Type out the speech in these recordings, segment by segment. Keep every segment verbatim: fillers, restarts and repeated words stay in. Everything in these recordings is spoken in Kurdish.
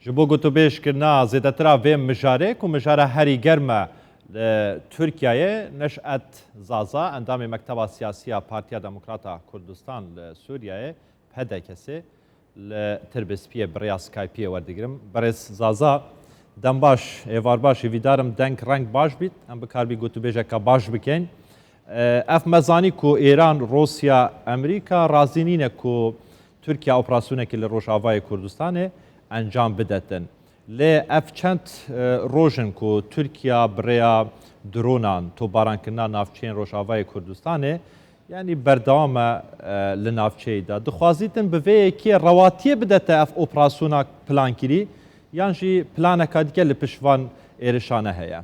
Ji bo gotûbêjkirina zêdetir a vê mijarê, ku mijara herî germ e li Tirkiyeyê, Neş'et Zaza, endamê Mekteba Siyasî ya Partiya Demokrata Kurdistan li Sûriyeyê, P D K'ê, li Tirbespiyê bi rêya Skype'ê werdigirim. Berêz Zaza, dem baş, êvar baş, hêvîdar im deng reng baş bît, em bikaribî gotûbêjeka baş bikeyn. Ev me zanî ku Îran, Rûsya, Amerîka razî nîne ku Tirkiye operasyonekî li Rojavayê Kurdistanê encam bidetin. Lê ev çend, e, roj in ku Tirkiye bi rêya dronan topbarankirina navçeyên Rojavayê Kurdistanê, yanî berdewam e, e, li navçeyê de. Dixwazîtin bi vê yekê rewatiyê bidete ev operasyona plankirî, yan jî planeka dike li pişt van êrişane heye?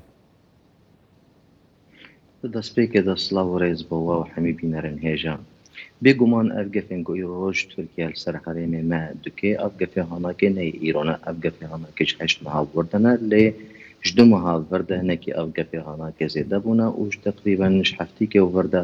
Di destpêkê de silav û rêz bo we û hemî bînerên hêja. Bêguman ev gefên ku îro roj Tirkiye li ser herêmê me dike, ev gefê hanakê ne yê îro ne, ev gefê hanakê ji heşt meha vir de ne, lê ji du meha vir de hinekî ev gefê hanakê zêde bûne û ji teqrîben ji heftîkê û vir de,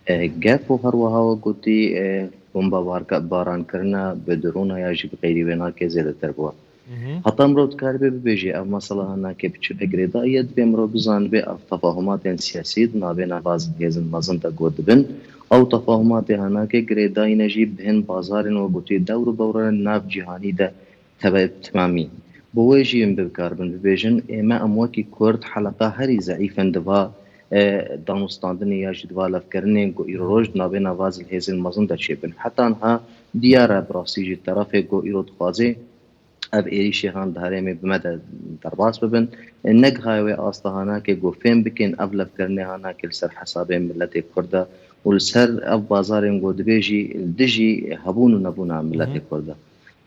e, gef û her wiha we gotî, e, bombebarka-, barankirina bi drona ya jî bi xeyrî wênakê zêdetir bû. Mhm. Heta mirov dikaribe bibêje, ev mesela hanakê bi çi ve girêdayî ye, divê mirov bizanibe ev tefahumatên siyasî di navê nava zilhêzin mezin de got dibin. Ew tefahumatê hanakê girêdayî ne jî bi hin bazarên we gotî dewr û bewrên nav cîhanî de tebe timamî. Bi wê jî em bikaribin bibêjin, ê me em wekî Kurd heleqa herî zeîf in di va, e, danûstandinê ya jî di va levkirinên ku îro roj di navê nava zilhêzên mezin de çêbin. Heta niha diyar e bi rastî jî terefê ku îro dixwaze ev êrîşê han di herêmê bi me de derbas bibin. Negihaye wê asta hanakê ku fêm bikin ev levkirinê hanakê li ser hesabê miletê Kurd e û li ser ev bazarên ku dibê jî li dijî hebûn û nebûna miletê Kurd e.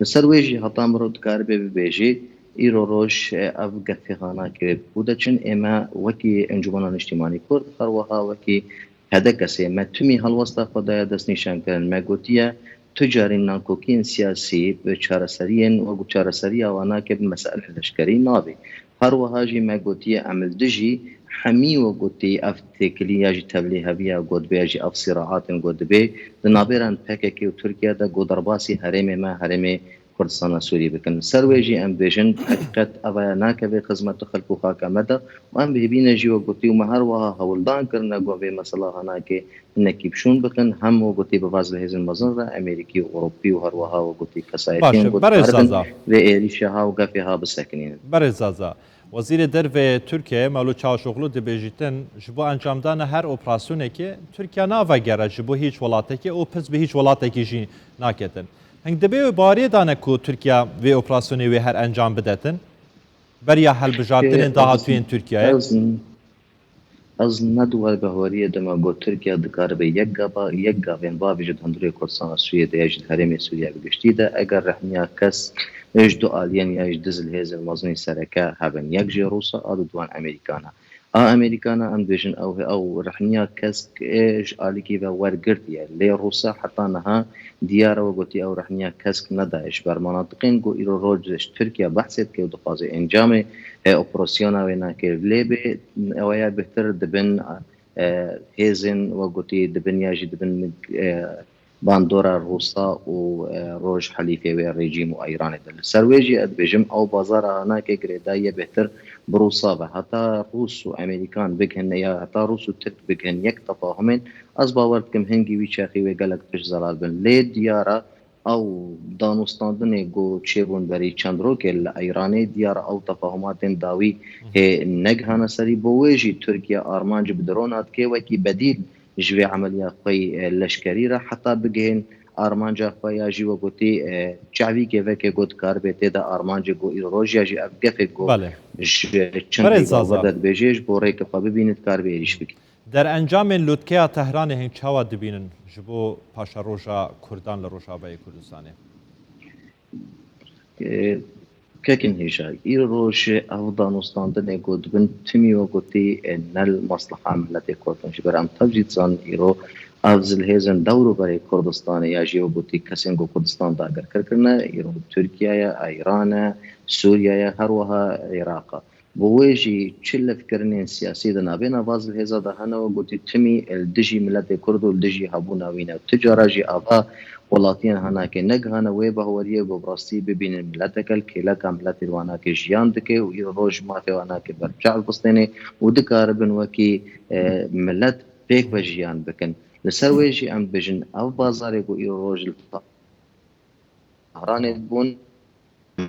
Li ser wê jî heta mirov dikaribe bibêjî, îro roj, e, ev gefê hanakê wê bi kû de çin, ê me wekî Encûmena Niştîmanî Kurd, her wiha wekî P D K'ê me timî helwesta xwe daye destnîşankirin. Me gotiye, tu carî nakokiyên siyasî bi çareseriyên wek çareseriya wan nake, bi meselê leşkerî nabê. Her wiha jî me gotiye, em li dijî hemî wek gotî ev têkilî ya jî tevlîheviya ku dibê ya jî ev sîraatên ku dibê di navbêran P K K û Tirkiye de ku derbasî herêmê me, herêmê Kurdistana Sûriyê bikin. Li ser wê jî em dibêjin, heqîqet eva ye, nakeve xizmet û xelk û xaka me de û em bi hêvî ne jî wek gotî û me her wiha hewldan kirine ku vê mesela hanakê hinekî bi şûn bixin, hem wek gotî bi va zilhêzên mezin re, Amerîkî û Ewropî û her wiha wek gotî kesayetiyên Baş e, ku berêz dikaribin Zaza. Vê êrîşê ha û gefê ha bisekinînin. Berêz Zaza. Wezîrê Derve Tirkiyeyê Mevlût Çavuşoglu dibêjîtin, ji bo encamdana her operasyonekê Tirkiye navegere ji bo hîç welatekê û pirs bi hîç welatekî jî naketin. Hing dibê wê baweriyê dane ku Tirkiye vê operasyonê wê her encam bidetin? Beriya helbijartinên Ê, dahatûyên ez, Tirkiyeyê? Ez, ez ne di wer baweriyê de me got Tirkiye dikaribe yek gava, yek gavên bavêje di hundirê Kurdistana Sûriyê de ya jî di herêmê Sûriye bi giştî de, eger rehmiya kesk ji du aliyên ya jî du zilhêzên mezinî sereke hebin, yek jê Rûsa a, di duan Amerîkana. A Amerîkana em dibêjin ew, ew rehniya kesk, e, ji alîkî ve wergirtiye. Lê Rûsa heta niha diyar e, we gotî ew rehniya kesk nedaye. Ji ber manatiqên ku îro roj ji Tirkiye behsê dike û dixwaze encamê, e, operasyona wê nake lê bê, ew ya bêhtir dibin, e, hêzên, we gotî dibin ya jî dibin, e, bandora Rûsa û, e, roj helîfê wê rejîm û Îranê de. Li ser wê jî ez dibêjim, ew bazara hanakê girêdayî ye bêhtir bi Rûsa ve. Heta Rûs û Amerîkan bigihin ya heta Rûs û Tirk bigihin yek tefahumên, ez bawer dikim hingî wî çaxî wê gelek tişt zelal bin. Lê diyar e, ew danûstandinê ku çêbûn berî çend rokê li Îranê, diyar e ew tefahumatên dawî hê negihane serî. Bo wê jî Tirkiye armanc bi drona dike wekî bedîl ji vê emeliya xwe yî, e, leşkerî re, heta bigihên armanca xwe ya jî, we gotî, e, çavîkê veke got karibê tê de armancê ku îro roj ya jî ev gefê ku Belê. ji çend Berê rêga Zaza. Werde dibêje, ji bo rêkê xwe bibînî, dikaribe êrîş bike. Derencamên lûtkeya Tehranê hîn çawa dibînin ji bo paşeroja Kurdan li Rojavayê Kurdistanê? E, Kekin hêja, îro roj ev danûstandinê ku dibin timî, we gotî, e, ne li mesleha miletê Kurd in. Ji ber em tev jî dizanin îro ev zilhêzin dewr û berê Kurdistanê ya jî, we gotî, kesên ku Kurdistan dagirker kirine, îro Tirkiye ye, Îran e, Sûriye ye, her wiha Iraq e. Bi wê jî çi levkirinên siyasî di navbêna va zilhêza de hene, we gotî, timî li dijî miletê Kurd û li dijî hebûna wî ne. Tu cara jî ava welatiyên hanakê negihane wê baweriyê ku bi rastî bibînin mileteke li kêleka miletê wan hanakê jiyan dike û îro roj mafê wan hanakê ber çav bistêne û dikaribin wekî, e, milet pêk ve jiyan bikin. Li ser wê jî em dibêjin ev bazarê ku îro roj li Tehranê bûn,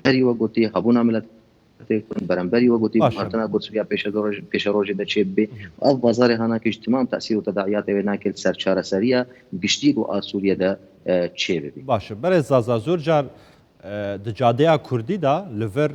berî we gotî, hebûna miletê Kurd, beramberî we gotî, Baş e. guhartina ku Sûriya pêşeroj-, pêşerojê de çêbibe. Ev bazarê hanakê ji temam tesîr û tedayiyatê wê nake li ser çareseriya giştî ku a Sûriye de, e, çêbibe. Baş e. Berê Zaza, zor car, e, di cadeya Kurdî de li vir,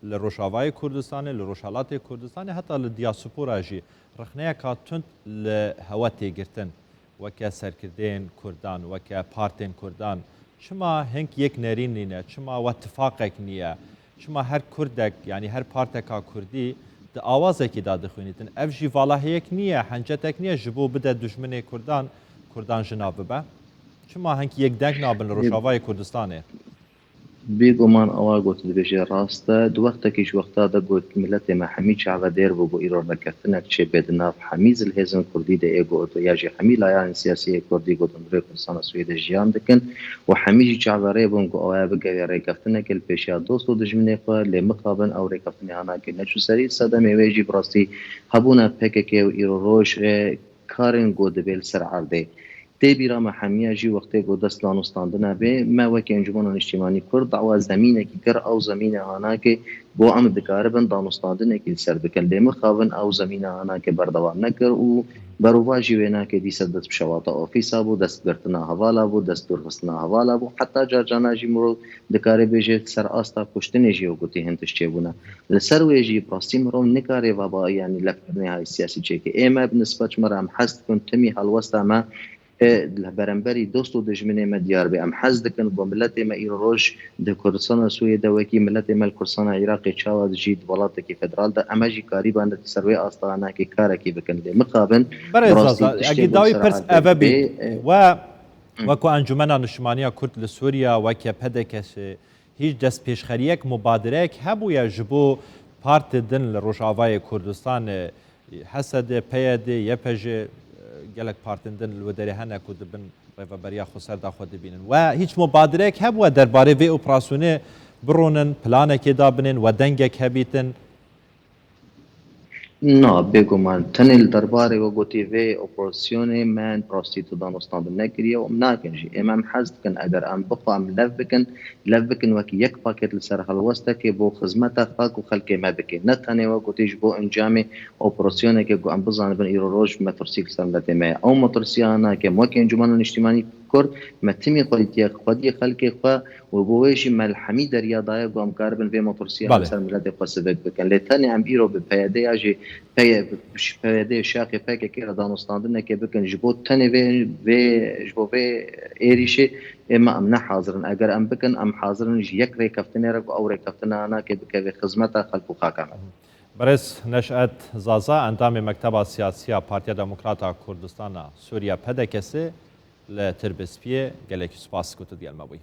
li Rojavayê Kurdistanê, li Rojhelatê Kurdistanê, heta li diaspora jî rexneyeka tund li hewe tê girtin. Weke serkirdeyên Kurdan, weke partên Kurdan, çima hink yek nerîn nîne, çima we tifaqek niye, çima her Kurdek, yanî her parteka Kurdî di awazekî de dixwînîtin? Ev jî vala heyek niye, hencetek niye ji bo bide dijminê Kurdan, Kurdan ji nav bibe? Çima hink yek deng nabin li Rojavayê Kurdistanê? Bêguman ewa ku tu dibêjî rast e. Di wextekî ji wexta de ku miletê me hemî çavedêr bû ku îro rêkeftinek çêbe di nav hemî zilhêzên Kurdî de ê ku ya jî hemî layayên siyasî yê Kurdî ku di hundirê Kurdistana Swêdê jiyan dikin û hemî jî çaverê bûn ku ew ê bigere rêkeftinekê li pêşiya dost û dijminê xwe, lê mixabin ew rêkeftinê hanakê neçû serî. Sedemê wê jî bi rastî hebûna P K K û îro roj, e, karên ku dibê li ser erdê. Tê bîra me hemiya jî wextê ku dest danûstandina bê, me wekî Encûmena Niştimanî Kurd dawa zemînekî kir, ew zemîne hanakê bo em dikaribin danûstandinekî li ser bikin. Lê mixabin ew zemîne hanakê berdewam nekir û berovajî wê nake dîsa dest bi şewata ofîsa bû, dest bi girtina hevala bû, dest bi dûrxistina hevala bû. Heta carcana jî mirov dikare bêje ser asta kuştinê jî wekî hin tişt çêbûne. Li ser wê jî bi rastî mirov nikare vaba, yanî levkirinê hay siyasî çêke. Ê me bi nisbet ji me re em hez dikin timî helwesta me, e, li beramberî dost û dijminê me diyar be. Em hez dikin ku miletê me îro roj di Kurdistana Sûriyê de wekî miletê me li Kurdistana Iraqê çawa dijî di welatekî federal de, em jî karîbane di ser wê asta hanakê karekî bikin. Lê mixabin Berê bi rastî Zaza, tiştê egî ku dawî ser pirs erdê eve bî. dibê, e, We, Hı. weko Encûmena Niştimaniya Kurd li Sûriye, weke P D K'ê, hîç destpêşxeriyek, mubadireyek hebûye ji bo partê din li Rojavayê Kurdistanê, H S D, P Y D, Y P J, gelek partên din li wê derê hene ku dibin rêveberiya xweser de xwe dibînin. We hîç mubadireyek hebûye derbarê vê operasyonê bironin, planekê dabinên, we dengek hebîtin? Na, bêguman. Tenê li derbarê we gotî vê operasyonê me rastî tu danûstandin nekiriye û em nakin jî. Ê me em hez dikin, eger em bixwe em lev bikin, lev bikin wekî yek paket li ser helwestekê bo xizmeta xak û xelkê me bike. Ne tenê we gotî ji bo encamê operasyonekê ku em bizanibin îro roj metirsîk li ser miletê me ye. Ew metirsiya hanakê em wekî Encûmena Niştimanî Kurd, me timî xwedîtiye xwediyê xelkê xwe û bo wê jî me li hemî derya daye ku em karibin vê metirsiyê Belê. ser miletê xwe sivik bikin. Lê tenê em îro bi P Y D ya jî P Y D, P Y D şaxê P K K re danûstandinekê bikin ji bo tenê vê, vê, ji bo vê êrîşê ê me em ne hazir in. Eger em bikin, em hazir in ji yek rêkeftinê re ku ew rêkeftina hanakê bikeve xizmeta xelk û xaka me. Berêz Neşet Zaza, endamê Mekteba Siyasî ya Partiya Demokrata Kurdistana Sûriye, P D K'ê, li Tirbispiyê, gelekî spas ku tu digel me bûyî.